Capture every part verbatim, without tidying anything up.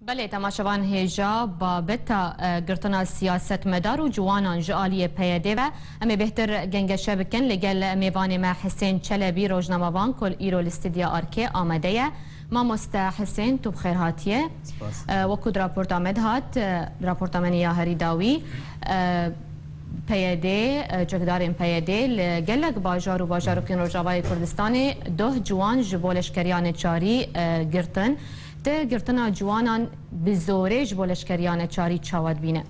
Belê, temaşevan hêja babeta, e, girtina siyasetmedar û ciwanan ji aliyê P Y D ve. Em ê bêhtir gengeşe bikin li gel mêvanê me Hisên Çelebî, rojnamevan ku îro li stûdya Arkê amade ye. Mamoste Hisên, tu bi xêr hatiye. Spas. E, wekû di raporta me de hat, e, raporta me ya herî dawî, e, P Y D, e, çekdarên P Y D li gelek bajar û bajarokên Rojavayê Kurdistanê doh ciwan ji bo leşkeriya neçarî, e, girtin. Te girtina ciwanan bi zorê ji bo leşkeriya neçarî çawa dibîne?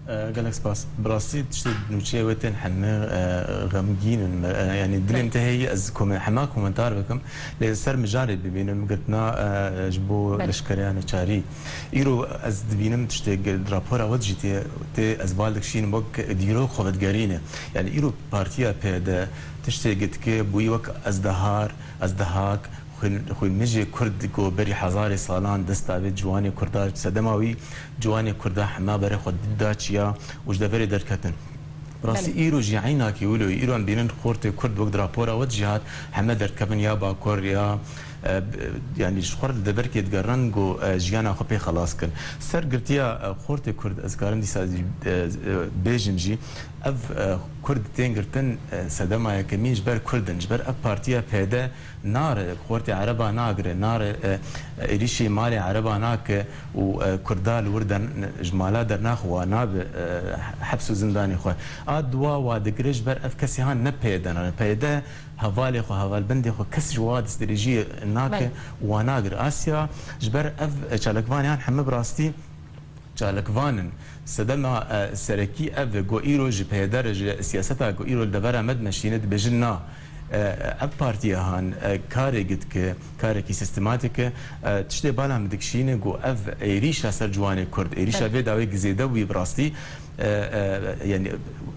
E, gelek spas. Bi rastî tiştê nûçeyê we tên heme, e, xemgîn in. E, yanî dilê min te heye ez komen-, hema komentar bikim. Lê ser mijarê bibînim girtina, e, ji bo Belê. leşkeriya neçarî. Îro ez dibînim tiştê ge-, rapora we jî tê, tê ez bal dikişînim wek dîrok xwe vedigerîne. Yanî îro partiya P Y D tiştê gitike bûyî wek ezdehar, ezdehak, Xwîn-, xwînmijê Kurd ku berî hezarê salan desta vê ciwanê Kurda, sedema wî ciwanê Kurda hema berê xwe da çiya û ji deverê derketin. Bi rastî Belê. îro jî eynakî wilo ye. Îro em bînin xortê Kurd wek di rapora we de jî hat, heme derdkevin ya Bakur ya, e, b-, yanî ji xwe re li deverkê digerin ku, e, jiyana xwe pê xelas kin. Ser girtiya, e, xortê Kurd ez karim dîsa jî, e, e, bêjim jî, ev, e, Kurd tên girtin, e, sedema yekemîn ji ber Kurd in, ji ber ev partiya P Y D nare, xortê Ereba nagire, nare, e, êrîşî malê Ereba nake û, e, Kurda li wir de n-, ji mala dernaxe, wa nabe, e, heps û zindanê xwe. A dua wa digire ji ber ev kesê han ne P Y D nare. P Y D hevalê xwe, hevalbendê xwe kes ji wa destdirêjiyê nake Belê. û wa nagire. Asya ji ber ev, e, çalakvanê han heme bi rastî çalakvan in. Sedema, e, serekî ev e, ku îro ji P Y D re, ji siyaseta ku îro li devera me dimeşîne, dibêjin na. E, ev partiya han, e, karê gidike, karekî sîstematîk e. E, tiştê bala min dikişîne ku ev êrîşa ser ciwanê Kurd, êrîşa Evet. vê dawê zêde bûyî bi rastî, e, e, yanî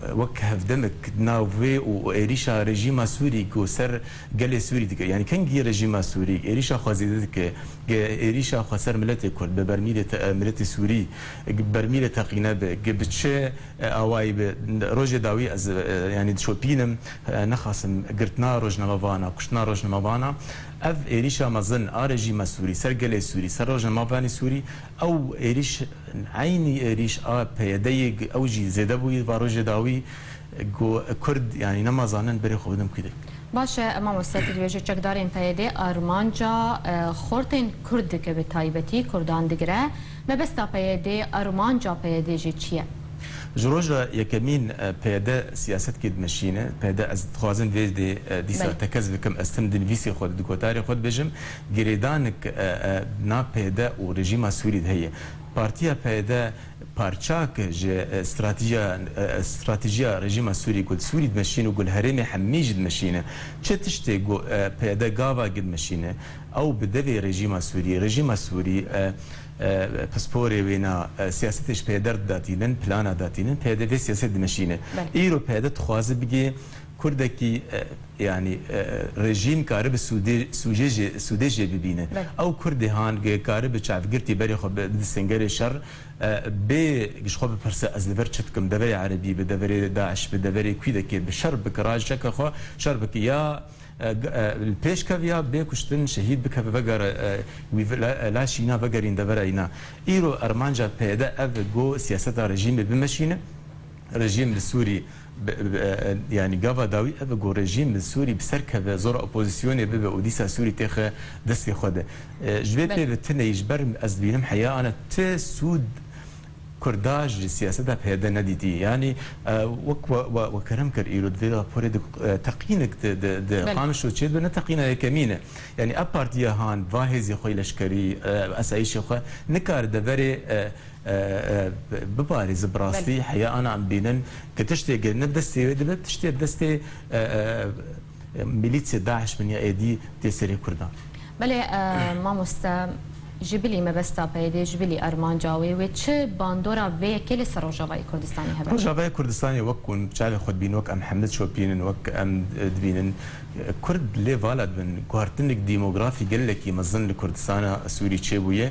wek hevdemek nav vê û êrîşa rejîma Sûrî ku ser gelê Sûrî dike. Yanî kengî rejîma Sûrî êrîşa xwe zêde dike, ge êrîşa xwe ser miletê Kurd, bi bermîlê te-, miletê Sûrî, ge bermîlê teqîne be, ge bi çi, e, awayî be, rojê dawî ez, e, yanî dişopînim, e, nexasim girtina rojnamevana, kuştina rojnamevana. Ev êrîşa mezin a rejîma Sûrî, ser gelê Sûrî, ser rojnamevanê Sûrî, ew êrîş, eynî êrîş a P Y D'yê, ew jî zêde bûyî va rojê dawî, ku Kurd, yanî nema zanin berê xwe bidin kûdek. Baş e, mamoste, tu dibêje çekdarên P Y D armanca, e, xortên Kurd dike, bi taybetî Kurdan digire. Mebesta P Y D, armanca P Y D jî çi ye? Ji roja yekemîn, e, P Y D siyasetkê dimeşîne. P Y D ez dixwazim vê dê, e, dîsa Belê. tekez bikim, ez tim di nivîsê xwe de, di gotarê xwe dibêjim, girêdanik, e, e, nav P Y D û rejîma Sûrî de heye. Partiya P Y D parçak ji, e, stratejiya, e, stratejiya rejîma Sûrî ku li Sûrî dimeşîne û ku li herêmê hemî jî dimeşîne. Çi tiştê ku, e, P Y D gava gi dimeşîne, ew bi devê rejîma Sûrî, rejîma Sûrî, e, e, pisporê wêna, e, siyasetê ji P Y D re datînin, plana datînin, P Y D vê siyaset dimeşîne. Belê. Îro P Y D dixwaze bigê Kurdekî, e, yanî, e, rejîm karibe sûdê, sûcê jê, sûdê jê bibîne. Belê. Ew Kurdê han ge karibe çavgirtî berê xwe bi, bi sengerê şer, e, bê ji xwe bipirse, ez li vir çi dikim, deverê Erebî bi, deverê DAIŞ bi, deverê kûdekê bi, şer bike, rajeke xwe şer bike. Ya, e, g-, e, li pêş keve ya bê kuştin, şehîd bikeve, vegere, e, wî ve-, la, la şîna vegerîn devera îna. Îro armanca P Y D ev e, go siyaseta rejîmê bimeşîne. Rejîm li Sûrî bi, bi, e, yanî gava dawî ev e ku rejîm li Sûrî bi ser keve, zora opozisyonê bibe û dîsa Sûrî têxe destê xwe de. E, ji vê Belê. pê ve tineyî ji ber ez dibînim heya ana ti sûd Kurda ji siyaseta P Y D nedîtî. Yanî, e, wek we, we, we kerem kir îro di vê raporê de, e, teqînek di, di, di Belê. Qamişlo çêdibe, ne teqîna yekemîn e. Yanî ev partiya han va hêzê xwe yê leşkerî, e, esayîşê xwe nikare deverê, e, e, e, biparêze bi rastî Belê. heya ana em bînin ki tiştê ge ne bi destê wê dibe, tiştê bi destê, e, e, e, milîtse DAIŞ bin ya êdî tê serê Kurdan. Belê, e, mamoste, ji bilî mebesta P Y D, ji bilî armanca wê, wê çi bandora vê yekê li ser Rojavayê Kurdistanê hebe? Rojavayê Kurdistanê wek ku çavê xwe dibîn, wek em hemde dişopînin, wek em, e, dibînin, e, Kurd lê vala dibin, guhertinek demografî gelekî mezin li Kurdistana Sûrî çêbûye.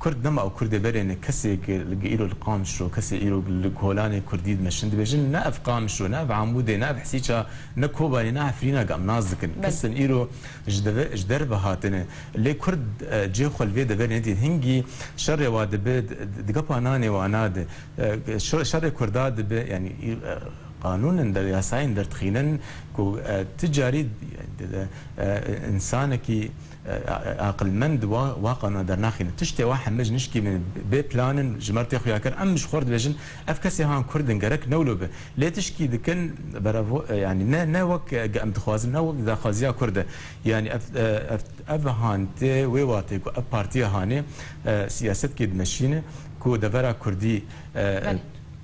Kurd nema ew Kurdê berê ne, kesê ki li îro li Qamişlo, kesê îro li Kolanê Kurdî dimeşin, dibêjin ne ev Qamişlo, ne ev Amûdê, ne ev Hesîça, ne Kobanê, ne Efrîna, em nas dikin. Belê. Kesên îro ji deve-, ji derve hatine. Lê Kurd, e, cê xwe li vê deverê nedî. Hingî şerê wa dibe, di, di, di gepa nanê wa nade. E, şer-, şerê Kurda dibe, yanî, î-, e, qanûnin der, yasayên derdixînin ku, e, ti carî, e, e, insanekî, e, a-, aqilmend wa, wa qanûna dernaxîne. Tiştê wa heme ji nişkî min bê plan in, ji mer tê xuya kir. Em ji xwe re dibêjin, ev kesê han Kurd in, gerek newlo be. Lê tişkî dikin, beravo-, e, yanî ne, ne wek, e, em dixwazin, ne wek daxwaziya Kurd e. Yanî ev, e, ev, ev han tê wê watê ku ev partiya hanê, e, siyasetkê dimeşîne ku devera Kurdî, e, Belê.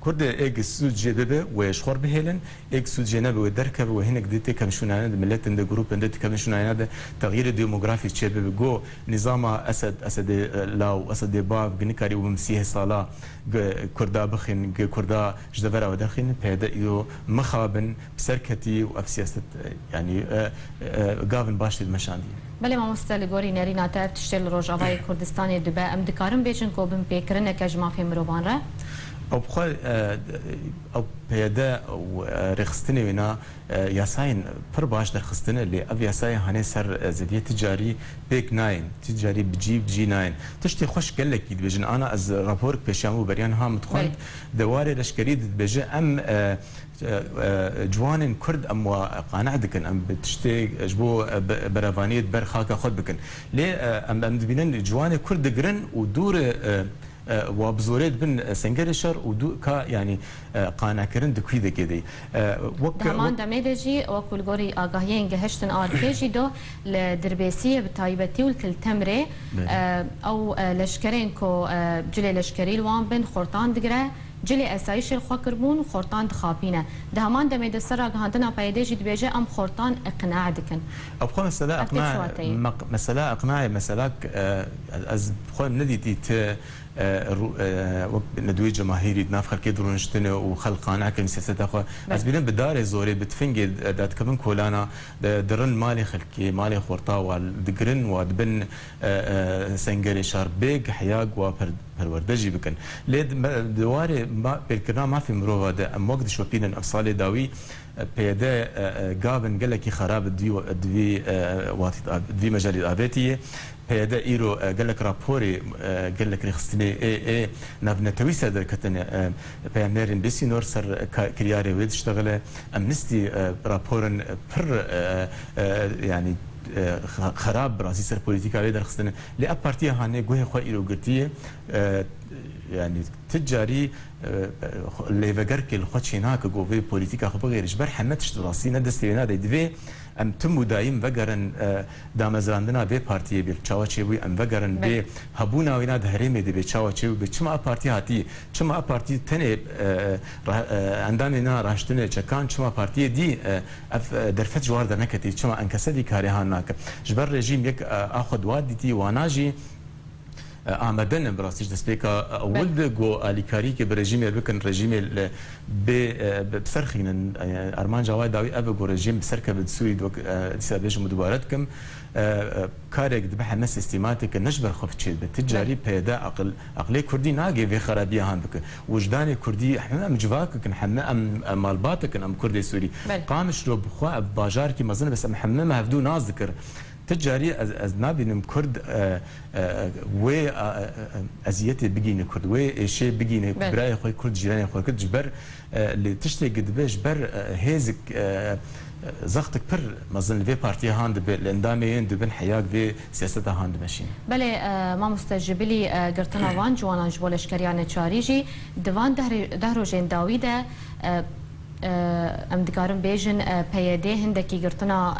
Kurdê êk sûd jê bibe, wê ji xwe re bihêlin, êk sûd jê nebe, wê derkeve, wê hinek dê têkevin şûnayene de, miletin de, grûpên de têkevin şûnayene de, texyîrê demografîk çêbibe. Go nîzama Esed, Esedê, e, law, Esedê bav, gi nikarî û bi sîhê sala gi Kurda bixîn, gi Kurda ji devera we derxînin, P Y D îro mixabin, bi ser ketî û ev siyaset, e, yanî, e, e, gavin baş tê dimeşandî. Belê mamoste, li gorî nerîna te ev tiştê li Rojavayê Kurdistanê dibe, em dikarin bêjin ku binpêkirineke ji mafê mirovan re? Ew bi xwe, e, ew P Y D û, e, rêxistinê wêna, e, yasayên pir baş derxistine, lê ev yasayê hanê ser, e, zeviyê ti carî pêk nayên, ti carî bi cî, bi cî nayên. Tiştê xweş gelekî dibêjin. Ana ez raporek pêşiya min bû beriya niha min dixwend. Belê. Di warê leşkerî de dibêje em, e, e, e, ciwanên Kurd em wa qane dikin, em bi tiştê ji bo, e, be-, berevaniyê di ber xaka xwe bikin. Lê, e, em, em dibînin ciwanê Kurd digirin û dû re, e, e, wa bi zorê dibin, e, sengerê şer û dû ka, yanî, e, qanekirin di kuîdekê de. E, wek, Di heman wek demê de jî, wekû li gorî agahiyên gehiştin a li pê jî do, li Dirbêsiyê bi taybetî û li Til Temrê, Belê. e, ew, e, leşkerên ku, e, cilê leşkerî li wan bin, xortan digire, cilê esayîşê li xwe kiribûn û xortan dixapîne. Di heman demê de ser ragihandina P Y D jî dibêje, em xortan iqna dikin. Ev xwe mesela Ev tê iqna, çi wateyê? mek-, mesela iqnayê, mesela, e, ez xwe nedîtî ti, e, ru-, e, wek nedwê cemahîrî di nav xelkê dirûniştine û xelk qane kirin siyaseta xwe. Belê. Ez bînim bi darê zorê, bi tifingê, e, dadikevin kolana, di-, dirin malê xelkê, malê xorta wa digirin, wa dibin, e, e, sengerê şer, bê gihiya ku wa per-, perwerde jî bikin. Lê di me-, di warê ma-, pêlkirina mafê mirova de em wek dişopînin ev salê dawî, e, P Y D, e, e, gavin gelekî xerab di wî, di vî, e, watî, di vî mecelî avêtiye. P Y D îro, e, gelek raporê, e, gelek rêxistinê ê, ê navnetewî ser derketine, e, peyamnerên bêsînor ser ka-, kiryarê wê diştexile. Amnesty, e, raporin pir, e, e, yanî, e, xe-, xerab bi rastî ser polîtîka wê derxistine. Lê ev partiya hanê guhê xwe îro girtiye, e, yanî ti carî, e, lêvegerkê li xwe çênake ku vê polîtîka xwe bixêre. Ji ber heme tişt bi rastî ne destê wê nade. Divê em tim û dayîm vegerin, e, damezrandina vê partiyê bê çawa çêbûyî, em vegerin bê Belê. hebûna wêna di herêmê de bê çawa çêbû, bê çima ev partî hatiye, çima ev partî tenê, e, ra-, e, endamê na raştinê çekan, çima partiyê dî, e, ev, e, derfet ji war derneketî, çima enkese vî karê han nake. Ji ber rejîm yek, e, a xwe di wa dîtî, wana jî, e, amade ne, bi rastî ji destpêka ewil Belê. de ku alîkarîkê bi rejîmê bikin, rejîmê li bê, e, bi, bi ser xînin. E, armanca wa dawî ev e ku rejîm bi ser keve di Sûrî de wek, e, dîsa bêjim û dubare dikim. E, e, karek dibe heme sîstematîk e, ne ji ber xwe çê dibe. Ti carî Belê. P Y D aqil, aqilê Kurdî nagê vê xerabiya han bike. Wijdanê Kurdî heme em civak dikin, heme em, em malbat dikin, em Kurdê Sûrî. Belê. Qamişlo bi xwe ev bajarekî mezin e, bes em heme me hevdû nas dikir. Ti carî ez, ez nabînim Kurd, e, e, wê, e, e, eziyetê bigîne Kurd, wê êşê bigîne Belê. birayê xwe Kurd, cîranê xwe Kurd, ji ber, e, lê tiştê ki dibe ji ber, e, hêzik, e, e, zextik pir mezin li vê partiyê han dibe, li endamê yên dibin heyak vê siyaseta han dimeşîne. Belê, e, mamoste, ji bilî, e, girtina van ciwanan ji bo leşkeriya neçarî jî di van deh re-, deh rojên dawî de, e, e, em dikarin bêjin, e, P Y D hindekî girtina,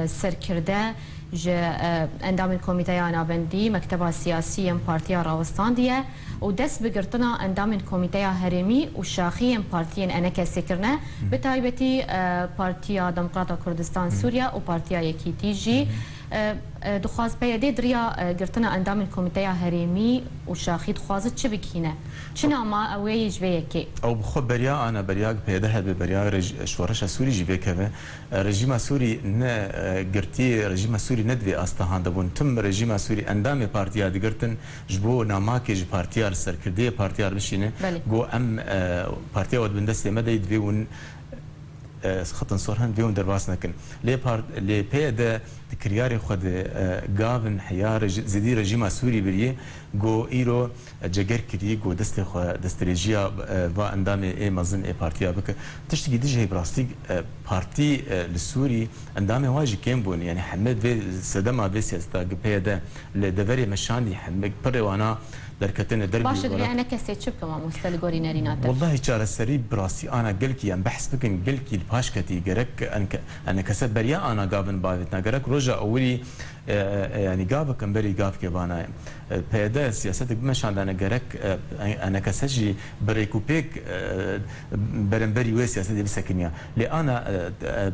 e, serkirde ji, e, endamên Komîteya Navendî, Mekteba Siyasî yên Partiya rawestandiye û dest bi girtina endamên Komîteya Herêmî û şaxiyên partiyên enekesê kirine, Hı. bi taybetî, e, Partiya Demokrata Kurdistan Hı. Sûriye û Partiya Yekîtî jî. Hı hı. E, e, dixwaz P Y D di riya, e, girtina endamên Komîteya Herêmî û Şaxî dixwaze çi bikîne? Çi nama ew ê ji vê yekê? Ew bi xwe beriya ana, beriya P Y D hebe, beriya rej-, şoreşa Sûrî jî vê keve. E, rejîma Sûrî ne, e, girtiyê, rejîma Sûrî ne di vê asta hande bûn. Tim rejîma Sûrî endamê partiya digirtin, ji bo namakê ji partiya li serkirdeyê partiya bişîne. Belê. Got, em, e, partiya we di bin destê me de yî, divê hûn e, xetin sor hene, divê hûn derbas nekin. Lê par-, lê P Y D di kiryarê xwe de, e, gavin heya reji-, zêdî rejîma Sûrî biriyê, got îro, e, ceger kirî, got destê xwe, destdirêjiya, e, va endamê ê mezin ê partiya bike. Tiştekî dî jî heye bi rastî, e, partî, e, li Sûrî endamê wan jî kêm bûn. Yanî heme vê sedema vê siyaseta gi P Y D li deverê me şandî, heme pirê wana derketine dergî. Baş e, divê wela- enekesê çi bike mamoste li gorî nerîna te? Wellahî çareserî bi rastî ana gelkî em behs bikin, gelkî li paş ketî gerek enke-, enekese beriya ana gavin bavêtina. Gerek roja ewilî, e, e, yanî gavek em berî gavkê bana ye. E, P Y D siyasetek bimeşandane gerek, e, enekese jî bi rêk û pêk, e, beramberî wê siyasetê bisekiniya. Lê ana, e, e,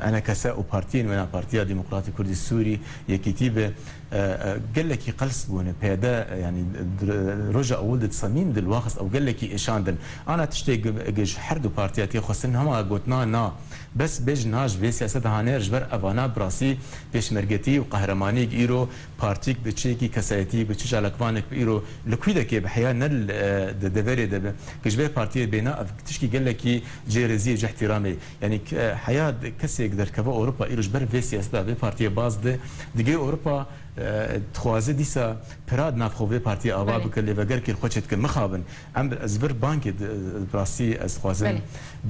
e, enekese û partiyên wêna Partiya Demokratîk Kurdî Sûrî, Yekîtî bi, e, e, gelekî qels bûne. P Y D, e, yanî d-, roja ewil de di semîm de li wan xist ew gelekî êşandin. Ana tiştê gi-, gi ji her du partiya tê xwestin hema gotina na. Bes bêjin na ji vê siyaseta hane ji ber evana bi rastî pêşmergetî û qehremaniyek îro partîk bi çi yekî kesayetî, bi çi çalakvanek bi îro li kwîdekê bi heya ne li, e, di deverê de bi. Gi ji vê partiyê bêna ev tişkî gelekî cê rêziyê, cê îhtîramê. Yanî k-, e, heya d-, kesek derkeve Ewropa îro ji ber vê siyaseta vê partiyê baz di, digê Ewropa, e, dixwaze dîsa pira di nav xwe vê partiyê ava Belê. bike, lêvegerkê li xwe çêdike. Mixabin. Em, ez vir bangê di, bi rastî ez dixwazim Belê.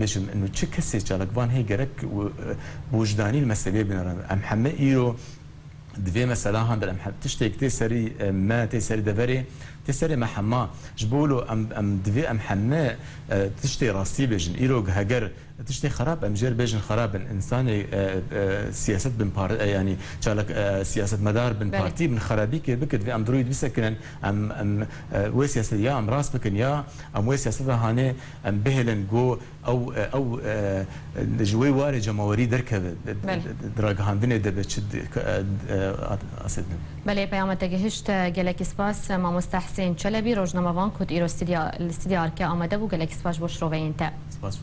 bêjim, ino çi kesê çalakvan heye gerek wi-, e, bi wijdanî li meseleyê binêrin. Em heme îro di vê mesela han de em he-, tiştek tê serî, e, me, tê serî deverê, tê serê me hema. Ji bo wilo em, em divê em heme, e, tiştê rastî bêjin. Îro heger tiştê xerab, em jê re bêjin xerab in. Însanê, e, e, siyaset bin par-, e, yanî çalak, e, siyasetmedar bin Belê. partî bin xerabîkê bike, divê em di rûyê bisekinin. Em, em, e, wê siyaset ya em rast bikin ya em wê siyaseta hanê em bihêlin go ew, e, ew, e, ji wê warê cemawerî derkeve, de, de, Belê. de, de, di ragihandinê de be çi di, e, e, at-, asê din. Belê, peyama te gihişt. Gelekî spas, mamoste Husên Çelebî, rojnamevan ku îro stûdya, li stûdya Arke amade bû. Gelekî spas ji bo şiroveyên te. Spas.